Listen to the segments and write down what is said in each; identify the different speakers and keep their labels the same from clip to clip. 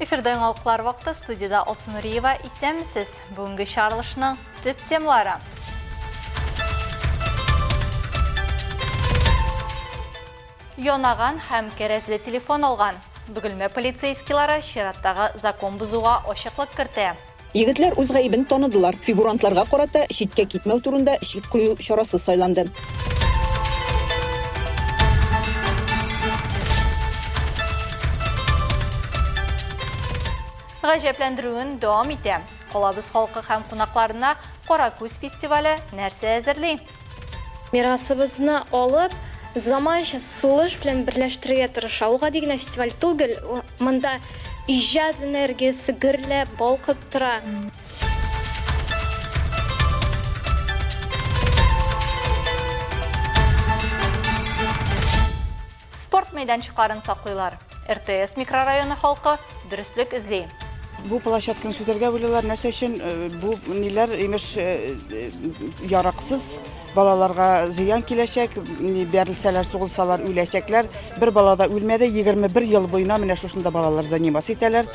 Speaker 1: Эфирда яңалыклар вакыты студиядә Алсу Нуриева. Исәнмесез. Бүгенге чыгарылышның төп темалары. Янаган һәм кәрәзле телефон алган. Бөгелмә полицейскийлары чираттагы закон бозуга ачыклык кертә.
Speaker 2: Егетләр үз гаебен таныдылар. Фигурантларга карата читкә китмәү турында чик кую чарасы сайланды.
Speaker 1: Гаҗәпләндерүен дәвам итә. Калабыз халкы һәм кунакларына Каракүз фестивале нәрсә әзерли?
Speaker 3: Мирасыбызны алып, заманча сулыш белән берләштерергә тырыша. Ул гади генә фестиваль түгел, монда иҗат энергиясе гөрләп, балкып тора.
Speaker 1: Спорт мәйданчыкларын саклыйлар. РТС микрорайоны халкы дөреслек эзли.
Speaker 4: Бу площадканы сүтәргә уйлыйлар. Нәрсә өчен? Э, бу ниләр, имеш, э, э, яраксыз, балаларга зыян киләчәк, бәрелсәләр, сугылсалар үләчәкләр. Бер бала да үлмәде, 21 ел буена менә шушында балалар заниматься итәләр.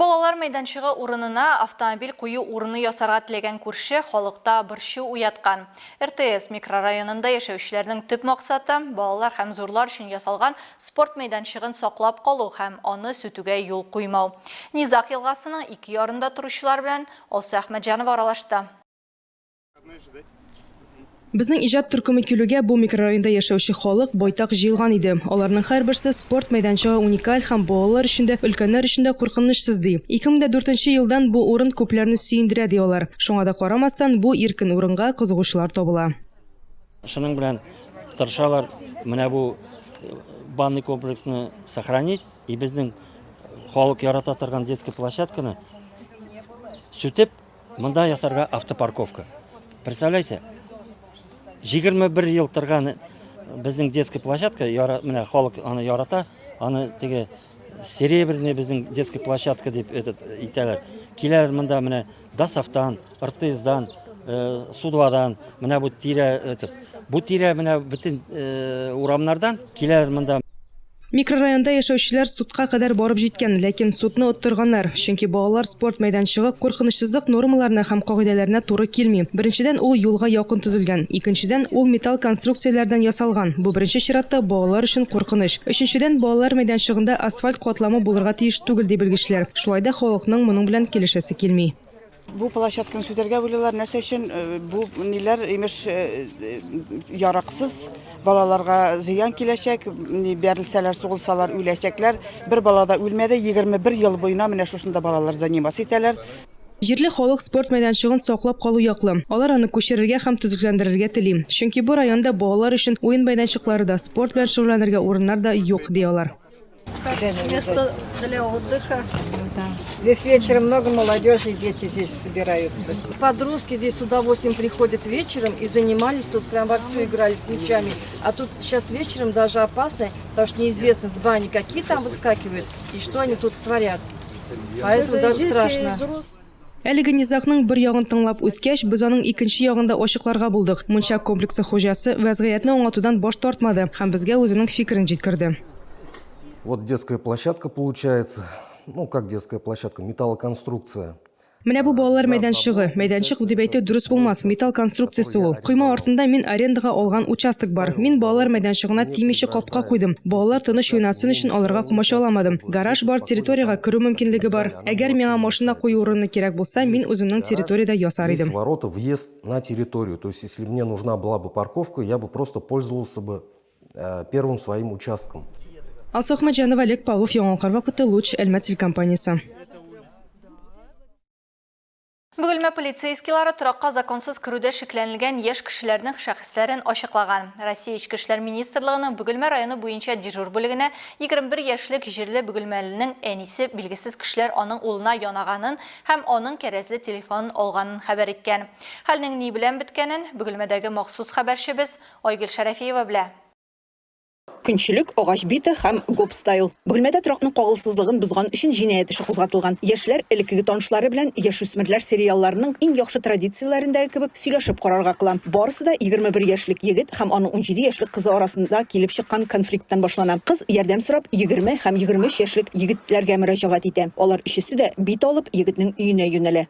Speaker 1: Балалар мәйданчыгы урынына автомобиль кую урыны ясарга теләгән күрше халыкта борчу уяткан. РТС микрорайонында яшәүчеләрнең төп максаты, балалар һәм зурлар өчен ясалган спорт мәйданчыгын саклап калу һәм аны сүтүгә юл куймау. Низаг елгасының ике ярында торучылар белән Алсу Әхмәтҗанова аралашты.
Speaker 5: Безнең иҗат төркеме килүгә бу микрорайонда яшәүче халык байтак җыелган иде. Аларның һәрберсе спорт мәйданчыгы уникаль һәм балалар өчен дә, өлкәннәр өчен дә куркынычсыз, ди. 2004 елдан бу урын күпләрне сөендерә, ди алар. Шуңа да карамастан, бу иркен урынга кызыгучылар табыла.
Speaker 6: Шуның белән тырышалар менә бу банный комплексны сохранить и безнең халык ярата торган детский площадканы сүтеп, Монда ясарга автопарковка. Представляете? 21 ел торган безнең детская площадка, яра, менә халык аны ярата, аны теге серебряный безнең детская площадка дип этот итәләр. Киләләр монда менә Досафтан, РТСдан, э, Судвадан, менә бу тирә этот. Бу тирә менә бөтен э, урамнардан киләләр монда.
Speaker 5: Микрорайонда яшәүчеләр судка кадәр барып җиткән, ләкин судны оттырганнар, чөнки балалар спорт мәйданчыгы куркынычсызлык нормаларына һәм кагыйдәләренә туры килми. Беренчедән, ул юлга якын төзелгән. Икенчедән, ул металл конструкцияләрдән ясалган, бу беренче чиратта балалар өчен куркыныч. Өченчедән, балалар мәйданчыгында асфальт катламы булырга тиеш түгел, ди белгечләр. Шулай да халыкның моның белән килешәсе килми.
Speaker 4: Бу площадканы сүтәргә уйлыйлар. Нәрсә өчен? Э, бу ниләр, имеш, э, э, яраксыз, балаларга зыян киләчәк, бәрелсәләр, сугылсалар үләчәкләр. Бер бала да үлмәде, 21 ел буена менә шушында балалар заниматься итәләр.
Speaker 5: Җирле халык спорт мәйданчыгын саклап калу яклы. Алар аны күчерергә һәм төзекләндерергә тели. Чөнки бу районда балалар өчен уен мәйданчыклары да, спорт белән шөгыльләнергә урыннар да юк, ди алар.
Speaker 7: Место для отдыха. Здесь вечером много молодежи, дети здесь собираются.
Speaker 8: Подростки здесь с удовольствием приходят вечером и занимались тут, прям вовсю играли с мячами. А тут сейчас вечером даже опасно, потому что неизвестно с бани, какие там выскакивают и что они тут творят. Поэтому даже страшно.
Speaker 5: Әлеге низагның бер ягын тыңлап үткәч, без аның икенче ягын да ачыкларга булдык. Мунча комплексы хуҗасы вәзгыятьне аңлатудан баш тартмады һәм безгә үзенең фикерен җиткерде.
Speaker 9: Вот детская площадка получается. Ну, как детская площадка, металлоконструкция.
Speaker 5: Менә бу балалар мәйданчыгы. Мәйданчык дип әйтү дөрес булмас, металл конструкциясе ул. Койма артында мин арендага алган участок бар. Мин балалар мәйданчыгына тимичә капка куйдым. Балалар тыныч уйнасын өчен аларга комачауламадым. Гараж бар, территориягә керү мөмкинлеге бар. Әгәр миңа машина кую урыны кирәк булса, мин үземнең территориядә ясар идем.
Speaker 9: Есть ворота, въезд на территорию. То есть, если мне нужна была бы парковка, я бы просто пользовался бы э, первым своим участком.
Speaker 5: Алсу Әхмәтҗанова, Олег Павлов, Яңалыклар вакыты, Луч, Әлмәт телекомпаниясе.
Speaker 1: Бөгелмә полицейскийлары торакка законсыз керүдә шикләнелгән яшь кешеләрнең шәхесләрен ачыклаган. Россия Эчке эшләр министрлыгының Бөгелмә районы буенча дежур бүлегенә 21 яшьлек җирле бөгелмәленең әнисе билгесез кешеләр аның улына янаганын һәм аның кәрәзле телефонын алганын хәбәр иткән. Хәлнең ни белән беткәнен Бөгелмәдәге махсус хәбәрчебез Айгөл Шәрәфиева белә.
Speaker 2: Көнчелек, агач бита һәм гоп стайл. Бөгелмәдә торакның кагылсызлыгын бозган өчен җинаять эше кузгатылган. Яшьләр элеккеге танышлары белән яшүсмерләр сериалларының иң яхшы традицияләрендәге кебек сөйләшеп карарга кыла. Барысы да 21 яшьлек егет һәм аның 17 яшьлек кызы арасында килеп чыккан конфликттан башлана. Кыз ярдәм сорап 20 һәм 23 яшьлек егетләргә мөрәҗәгать итә. Алар өчесе дә бит алып егетнең өенә юнәлә.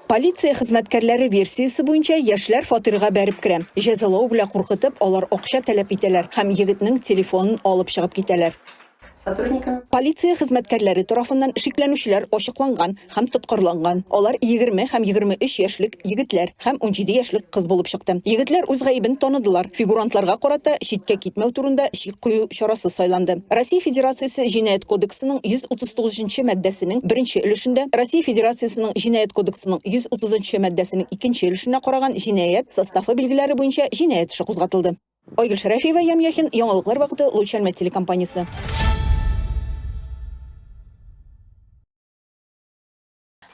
Speaker 2: Полиция хезмәткәрләре версиясе буенча, яшьләр фатирга бәреп керә. Җәзалау белән куркытып, алар акча таләп итәләр һәм егетнең телефонын алып чыгып китәләр. Полиция хезмәткәрләре тарафыннан шикләнүчеләр ачыкланган һәм тоткарланган. Алар 20 һәм 23 яшьлек егетләр һәм 17 яшьлек кыз булып чыкты. Егетләр үз гаебен таныдылар. Фигурантларга карата читкә китмәү турында чик кую чарасы сайланды. Россия Федерациясе Җинаять кодексының 139 нчы маддәсенең беренче өлешендә, Россия Федерациясенең Җинаять кодексының 130 нчы маддәсенең икенче өлешенә караган җинаять составы билгеләре буенча җинаять эше кузгатылды. Айгөл Шәрәфиева, Ям Яхин, Яңалыклар вакыты, Луч Әлмәт телекомпаниясе.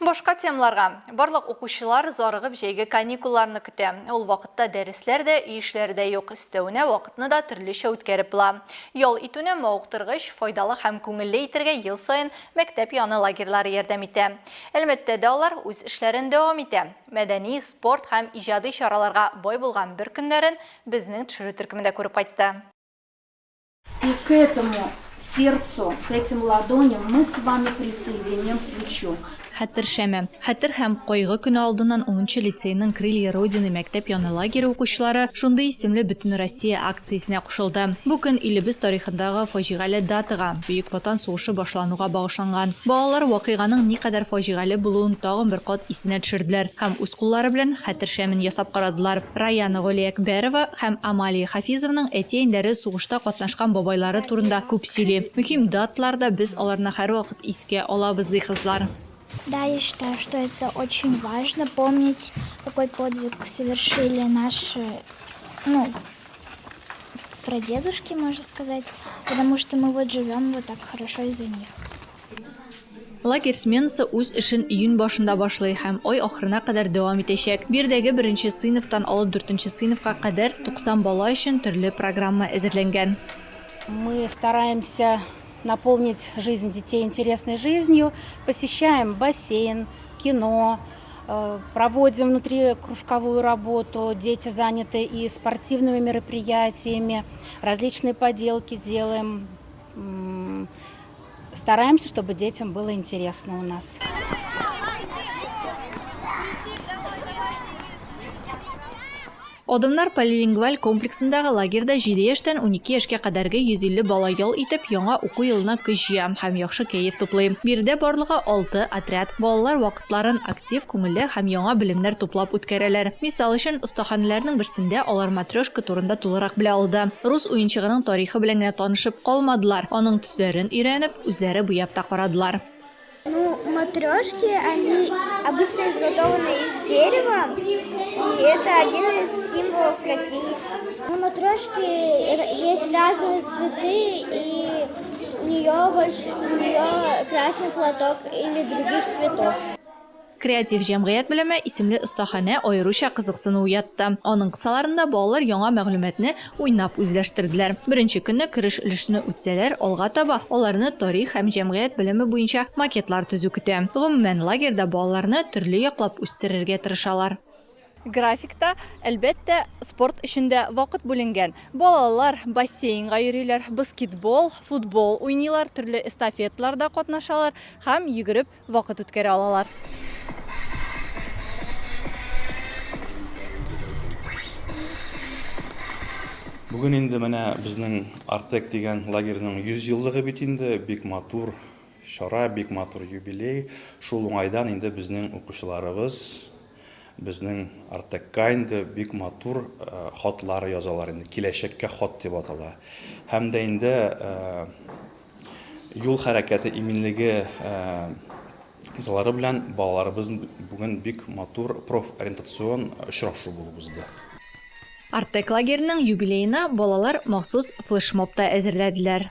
Speaker 1: Башка темаларга. Барлык укучылар зарыгып җәйге каникулларны көтә. Ул вакытта дәресләр дә, өй эшләре дә юк. Өстәвенә вакытны да төрлечә үткәреп була. Ял итүне мавыктыргыч, файдалы һәм күңелле итәргә ел саен мәктәп яны лагерьлары ярдәм итә. Әлмәттә дә алар үз эшләрен дәвам итә. Мәдәни, спорт һәм иҗади чараларга бай булган бер көннәрен безнең төшерү төркеме дә күреп кайтты.
Speaker 10: И к этому сердцу, к этим ладоням мы с вами присоединим свечу.
Speaker 1: Хәтер шәме. Хәтер һәм кайгы көне алдыннан унынчы лицейның Крылья Родины мәктәп яны лагере укучылары шундый исемле Бөтенроссия акциясенә кушылды. Бу көн илебез тарихындагы фаҗигале датага, Бөек Ватан сугышы башлануга багышланган. Балалар вакыйганың никадәр фаҗигале булуын тагын бер кат исенә төшерделәр һәм үз куллары белән хәтер шәмен ясап карадылар. Раяна Голиәкбәрова һәм Амалия Хафизованың әти-әниләре сугышта катнашкан бабайлары турында күп сөйли. Мөһим даталарда без аларны һәрвакыт искә алабыз, ди кызлар.
Speaker 11: Да, я считаю, что это очень важно помнить, какой подвиг совершили наши, ну, прадедушки, можно сказать, потому что мы вот живем вот так хорошо из-за них.
Speaker 1: Лагерь сменасы үз эшен июнь башында башлый һәм ай ахырына кадәр дәвам итәчәк. Биредәге беренче сыйныфтан алып дүртенче сыйныфка кадәр 90 бала өчен төрле программа әзерләнгән.
Speaker 10: Мы стараемся наполнить жизнь детей интересной жизнью, посещаем бассейн, кино, проводим внутрикружковую работу, дети заняты и спортивными мероприятиями, различные поделки делаем. Стараемся, чтобы детям было интересно у нас.
Speaker 1: Адымнар полилингваль комплексындагы лагерьда 7 яшьтән 12 яшькә кадәрге 150 бала ял итеп, яңа уку елына көч җыя һәм яхшы кәеф туплый. Биредә барлыгы 6 отряд. Балалар вакытларын актив, күңелле һәм яңа белемнәр туплап үткәрәләр. Мисал өчен, остаханәләрнең берсендә алар матрешка турында тулырак белә алды. Рус уенчыгының тарихы белән генә танышып калмадылар, аның төсләрен өйрәнеп, үзләре буяп та карадылар.
Speaker 11: Ну, матрешки, они обычно изготовлены из дерева, и это один из символов России. На матрешке есть разные цветы, и у нее больше, у нее красный платок или других цветов.
Speaker 1: Креатив җәмгыять белеме исемле остаханә аеруча кызыксыну уятты. Аның кысаларында балалар яңа мәгълүматны уйнап үзләштерделәр. Беренче көнне кереш өлешне үтсәләр, алга таба аларны тарих һәм җәмгыять белеме буенча макетлар төзү көтә. Гомумән, лагерьда балаларны төрле яклап үстерергә тырышалар. Графикта, әлбәттә, спорт өчен дә вакыт бүленгән. Балалар бассейнга йөриләр, баскетбол, футбол уйныйлар, төрле эстафеталарда катнашалар һәм йөгереп вакыт үткәрә алалар.
Speaker 12: Бүген инде менә безнең Артек дигән лагерьның 100 еллыгы бит инде, бик матур чара, бик матур юбилей. Шул уңайдан инде безнең укучыларыбыз безнең Артекка инде бик матур хатлар язалар инде, киләчәккә хат дип атала. Һәм дә инде юл хәрәкәте иминлеге залары белән балаларыбыз бүген бик матур профориентацион очрашу булып узды.
Speaker 1: Артек лагеренең юбилеена балалар махсус флешмоб та әзерләделәр.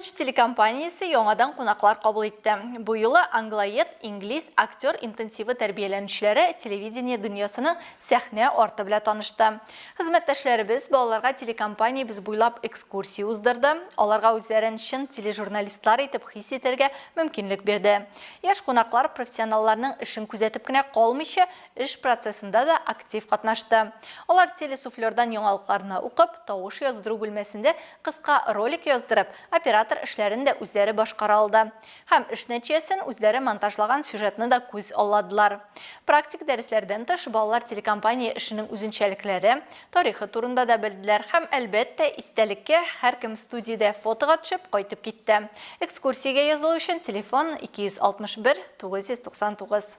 Speaker 1: Луч телекомпаниясе яңадан кунаклар кабул итте. Бу юлы англоед, инглиз, актер интенсивы тәрбияләнүчеләре телевидение дөньясының сәхнә арты белән танышты. Хезмәттәшләребез балаларга телекомпаниябез буйлап экскурсия уздырды, аларга үзләрен чын тележурналистлар итеп хис итәргә мөмкинлек бирде. Яшь кунаклар профессионалларның эшен күзәтеп кенә калмыйча, эш процессында да актив катнашты. Алар телесуфлердан яңалыкларны укып, тавыш яздыру бүлмәсендә кыска ролик яздырып, оператор эшләрен дә үзләре башкара алды. Һәм эш нәтиҗәсен үзләре монтажлаган сюжетны да күз алладылар. Практик дәресләрдән тыш, балалар телекомпания эшенең үзенчәлекләре, тарихы турында да белделәр һәм, әлбәттә, истәлеккә һәркем студиядә фотога төшеп кайтып китте. Экскурсиягә язылу өчен телефон, 261 999.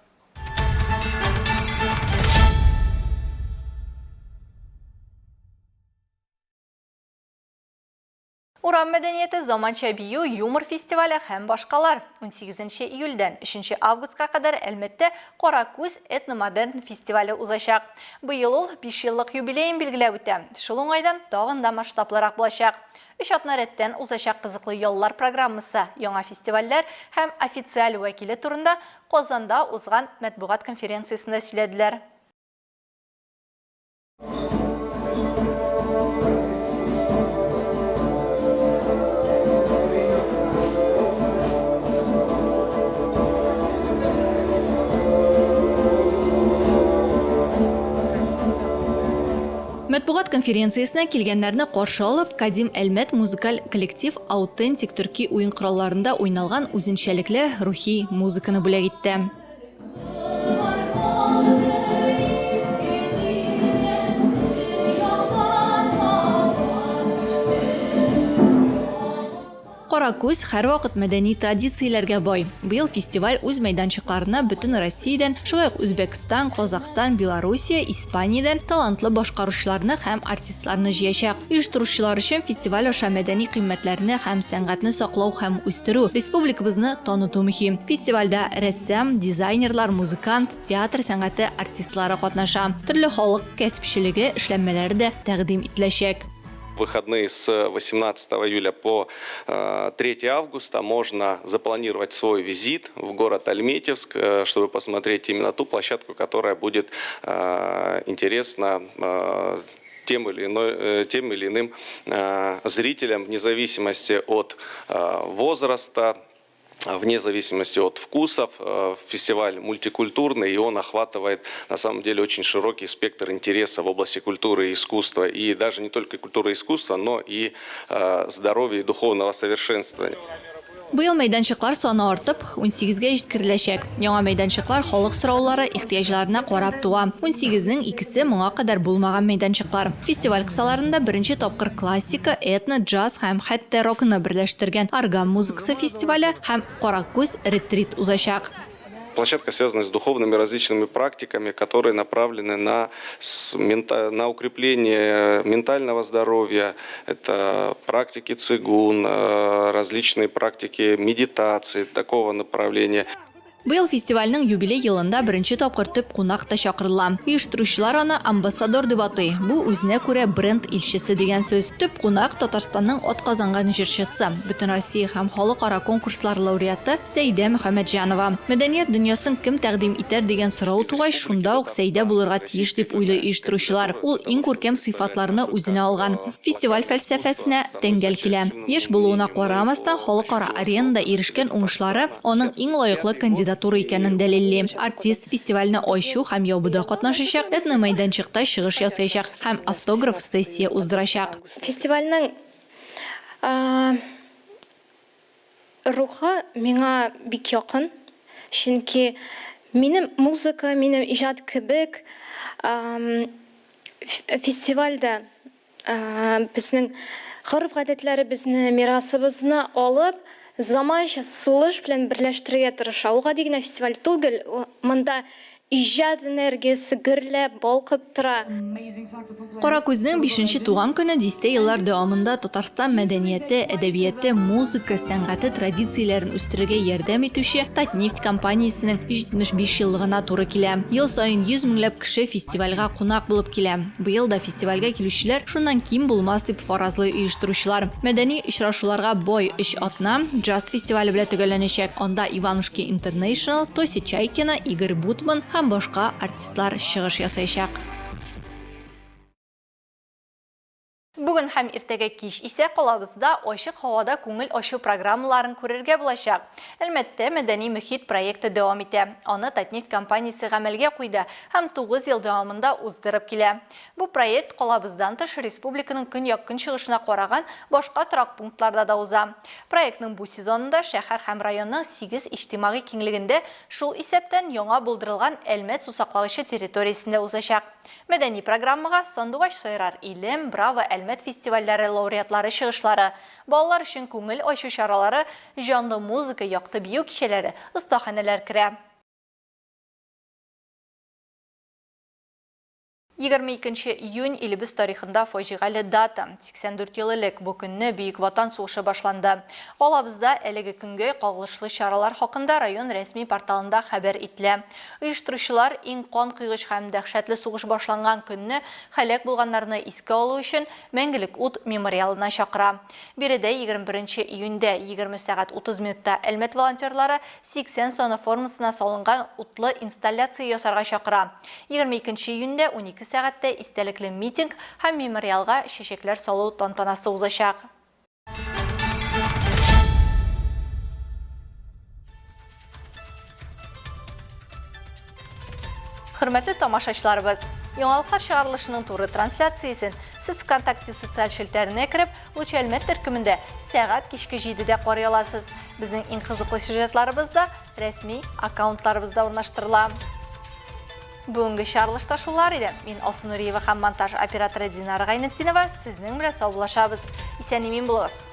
Speaker 1: Урам мәдәнияте, заманча бию, юмор фестивале һәм башкалар. 18 июльдән 3 августка кадәр Әлмәттә Кара күз этномодерн фестивале узачак. Быел ул 5 еллык юбилеен билгеләп үтә. Шул уңайдан тагын да масштаблырак булачак. Өч атна рәттән узачак кызыклы яллар программасы, яңа фестивальләр һәм официаль вәкиле турында Казанда узган матбугат конференциясендә сөйләделәр. Матбугат конференциясенә килгәннәрне каршы алып, Кадим Әлмәт музыкаль коллектив аутентик төрки уен коралларында уйналган үзенчәлекле рухи музыканы бүләк итте. Каракүз һәрвакыт мәдәни традицияләргә бай. Быел фестиваль үз мәйданчыкларына бөтен Россиядән, шулай ук Үзбәкстан, Казахстан, Белоруссия, Испаниядән талантлы башкаручыларны һәм артистларны җыячак. Оештыручылар өчен фестиваль аша мәдәни кыйммәтләрне һәм сәнгатьне саклау һәм үстерү, республикабызны таныту мөһим. Фестивальдә рәссам, дизайнерлар, музыкант, театр сәнгате артистлары катнаша. Төрле халык кәсепчелеге эшләнмәләре дә тәкъдим ителәчәк.
Speaker 13: Выходные с 18 июля по 3 э, августа можно запланировать свой визит в город Альметьевск, э, чтобы посмотреть именно ту площадку, которая будет э, интересна тем или, иной, тем или иным зрителям, вне зависимости от возраста, вне зависимости от вкусов. Э, фестиваль мультикультурный, и он охватывает на самом деле очень широкий спектр интереса в области культуры и искусства. И даже не только культуры и искусства, но и э, здоровья и духовного совершенствования.
Speaker 1: Быел мәйданчыклар саны артып, 18-гә җиткереләчәк. Яңа мәйданчыклар халык сораулары, ихтыяҗларына карап туа. 18-нең икесе моңа кадәр булмаган мәйданчыклар. Фестиваль кысаларында беренче тапкыр классика, этно, джаз һәм хәтта рокны берләштергән орган музыкасы фестивале һәм Каракүз ретрит узачак.
Speaker 13: Площадка связана с духовными различными практиками, которые направлены на, на укрепление ментального здоровья. Это практики цигун, э, различные практики медитации такого направления.
Speaker 1: Быел фестивальнең юбилей елында беренче тапкыр төп кунак та чакырыла. Оештыручылар аны амбассадор дип атый. Бу үзенә күрә бренд илчесе дигән сүз. Төп кунак, Татарстанның атказанган җырчысы, Бөтенроссия һәм халыкара конкурслар лауреаты Сәйдә Мөхәммәтҗанова. Мәдәният дөньясын кем тәкъдим итәр дигән сорау тугач, шунда ук Сәйдә булырга тиеш дип уйлый оештыручылар. Ул иң күркәм сыйфатларны үзенә алган. Фестиваль фәлсәфәсенә тәңгәл килә. Яшь булуына карамастан, халыкара аренада ирешкән уңышлары аның иң лаеклы кандидатура икәнен дәлилли. Артист фестивальне ачу һәм ябуда катнашачак, этномәйданчыкта чыгыш ясаячак һәм автограф-сессия уздырачак.
Speaker 3: Фестивальнең рухы миңа бик якын, чөнки минем музыка, минем иҗат кебек фестиваль дә Безнең гореф-гадәтләребезне, мирасыбызны алып, заманча сулыш белән берләштерергә тырыша. Ул гади генә фестиваль түгел, монда Иҗат энергиясе гөрләп, балкып тора.
Speaker 1: Каракүзнең бишенче туган көне дистә еллар дәвамында Татарстан мәдәнияте, әдәбияте, музыка сәнгате традицияләрен үстерергә ярдәм итүче Татнефть компаниясенең 75 еллыгына туры килә. Ел саен 100 меңләп кеше фестивальгә кунак булып килә. Быел да фестивальгә килүчеләр шуннан ким булмас дип фаразлый оештыручылар. Мәдәни очрашуларга бай өч атна джаз фестивале белән төгәлләнәчәк. Анда Иванушки Интернейшнл, Тося Чайкина, Игорь Бутман һәм башка артистлар чыгыш ясаячак. Бүген һәм иртәгә кич исә калабызда ачык һавада күңел ачу программаларын күрергә булачак. Әлмәттә Мәдәни мөхит проекты дәвам итә. Аны Татнефть компаниясе гамәлгә куйды һәм 9 ел дәвамында уздырып килә. Бу проект калабыздан тыш республиканың көньяк-көнчыгышына караган башка торак пунктларда да уза. Проектның бу сезонында шәһәр һәм районның сигез иҗтимагый киңлегендә, шул исәптән яңа булдырылган Әлмәт сусаклагычы территориясендә узачак. Мәдәни программага Сандугач сайрар илем, Браво, Әлмәт фестивальләре лауреатлары чыгышлары, балалар өчен күңел ачу чаралары, җанлы музыка, якты бию кичәләре, остаханәләр керә. 22 нче июнь илебез тарихында фаҗигале дата. 84 ел элек бу көнне Бөек Ватан сугышы башланды. Калабызда әлеге көнгә кагылышлы чаралар хакында район рәсми порталында хәбәр ителә. Оештыручылар иң канкойгыч һәм дәһшәтле сугыш башланган көнне һәлак булганнарны искә алу өчен Мәңгелек ут мемориалына чакыра. Биредә 21 нче июньдә 20 сәгать 30 минутта Әлмәт волонтерлары 80 саны формасына салынган утлы инсталляция ясарга чакыра. 22 нче июньдә 12 сәгатьтә истәлекле митинг һәм мемориалга чәчәкләр салу тантанасы узачак. Хөрмәтле тамашачыларыбыз, яңалыклар чыгарылышының туры трансляциясен сез ВКонтакте социаль челтәренә кереп, Луч Әлмәт төркемендә сәгать кичке җидедә карый аласыз. Безнең иң кызыклы сюжетларыбыз да рәсми аккаунтларыбызда урнаштырыла. Бүгенге чыгарылышта шулар иде. Мин Алсу Нуриева һәм монтаж операторы Динара Гайнетдинова сезнең белән саубуллашабыз. Исән-имин булыгыз!